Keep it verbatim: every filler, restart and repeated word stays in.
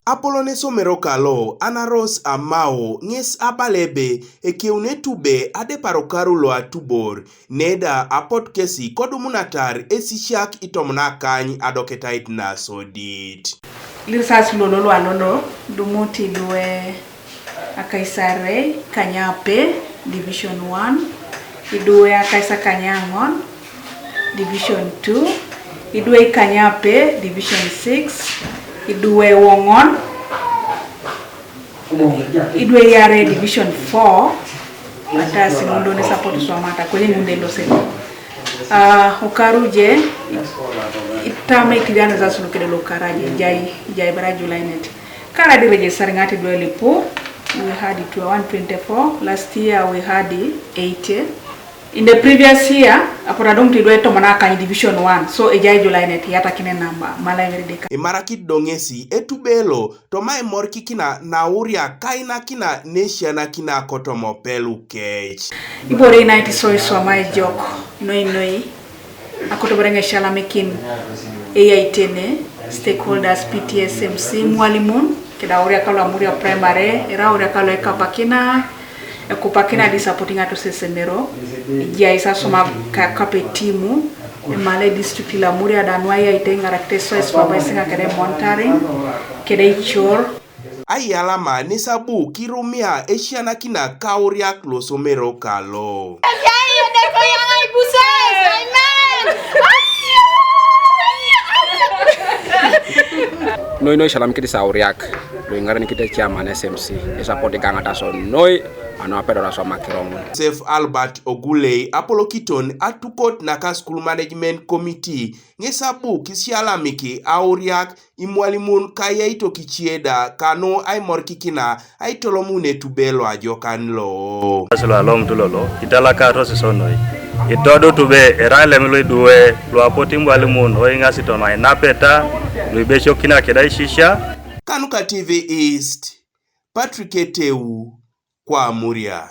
Apolon esomero kalo, Anaros Amao, ŋes abala ebe ekeune etube adepar okaru lo atubor, neda apotu kesi kodumunatar esisiak itomon akany adoketait nasodit. Lirisas lolo lualolo, dumut idwe akaisarei kanyape, Division one, idwe akaisakanyaŋon, Division two, idwe ikanyape, Division six, idwe woŋon, idwe iare, Division four, atasi ŋun do ne support swamata, konye ŋun de lose. Ah, okaru je, itama itiliana zasulu kede lo karaje, jai, jai bara July net. Kara di register ŋati dwe lipu, we had it one twenty-four, last year we had eighty. In the previous year, apotu adum ti dwe tomon akany Division one, so ejai July net, yata kine namba, mala every day. Imarakit do ŋesi etubelo, toma imorikikina nauriak kainakina nesianakina kotomo pelu kec. Ibore ina iti so iswama ejok, noi noi, akotobore ŋesialamikin eyaitene, stakeholders, P T A, S M C, mwalimun, keda auriak kalo Amuria Primary, era auriak kalo ekapakina, ekupakina di supporting ato sesemero, ejai sa soma ka-, kape timu, emale district la Amuria da nua eyaite ŋarakite so eswaba isiŋa kede monitoring, kede icor, Aiyalama nesabu kirumia esianakina kauriak losomero kalo. Noi noi salam kiti sauriak, lo iŋarenikite chairman S M C, isapoti gaŋata so noi, anu apedora so makiroŋun. Joseph Albert Ogulei apolokiton atukot naka School Management Committee, ŋesabu kisialamiki auriak imwalimun kayaitok icie da kanu aimorikikina aitolomun etube loajokan lo. Asi lo alomut lolo, italakatos isonoi. Itodu tube erai lem loiduwe luapot imwalimun oiŋasi toma inapeta luibecokina keda isisia. Kanuka T V East, Patrick Eteu, kwa Amuria.